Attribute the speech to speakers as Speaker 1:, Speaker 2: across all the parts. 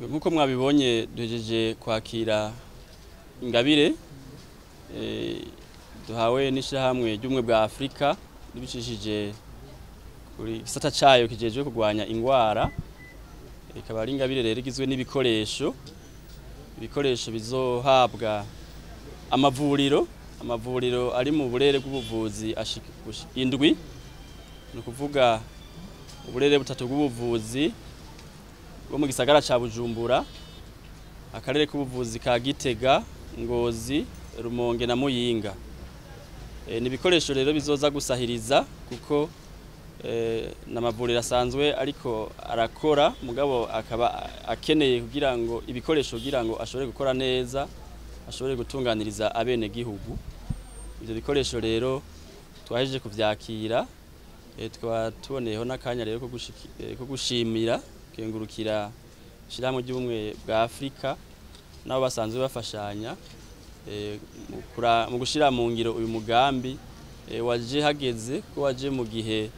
Speaker 1: Nkuko mwabibonye, duhejeje kwakira ingabire duhawe n'ishirahamwe ry'ubumwe bwa Afrika ribicishije kuri gisata cayo kijejwe kurwanya ingwara. Ikaba ari ingabire rero igizwe n'ibikoresho, ibikoresho bizohabwa amavuriro ari mu burere bw'ubuvuzi indwi, ni ukuvuga uburere butatu bw'ubuvuzi bwo mu gisagara ca Bujumbura, akarere k'ubuvuzi ka Gitega, Ngozi, Rumonge na Muyinga. Ni ibikoresho rero bizoza gusahiriza, kuko n'amavuriro asanzwe ariko arakora, mugabo akaba akeneye kugira ngo ibikoresho kugira ngo ashobore gukora neza, ashobore gutunganiriza abene gihugu. Ivyo bikoresho rero twahejeje kuvyakira, tukaba tuboneyeho n'akanya rero ko gushimira, kengurukira ishirahamwe ry'ubumwe bwa Afrika nabo basanzwe bafashanya mu gushira mu ngiro uyu mugambi waje hageze, ko waje mu gihe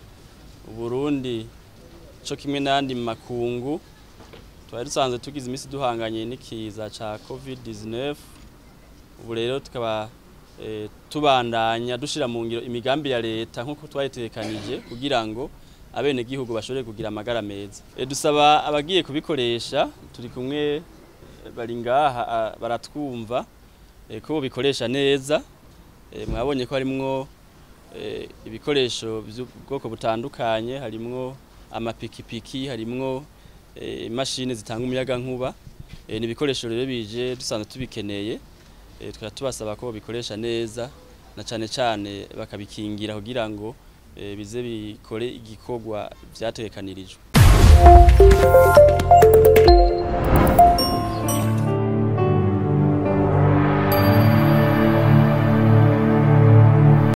Speaker 1: Burundi co kimwe n'ayandi makungu twari dusanzwe tugize imisi duhanganye n'ikiza ca COVID-19. Ubu rero tukaba tubandanya dushira mu ngiro imigambi ya leta nk'uko twayitegekanije, kugira ngo abenegihugu bashobore kugira amagara meza. Dusaba abagiye kubikoresha, turi kumwe, bari ngaha, baratwumva, ko bikoresha neza. Mwabonye ko harimwo ibikoresho by'ubwoko butandukanye, harimwo amapikipiki, harimwo imashini zitanga umuyagankuba. Ni ibikoresho rero bije dusanzwe tubikeneye. Tukaba tubasaba ko bikoresha neza, na cane cane bakabikingira kugira ngo bize bikore igikorwa vyategekanirijwe.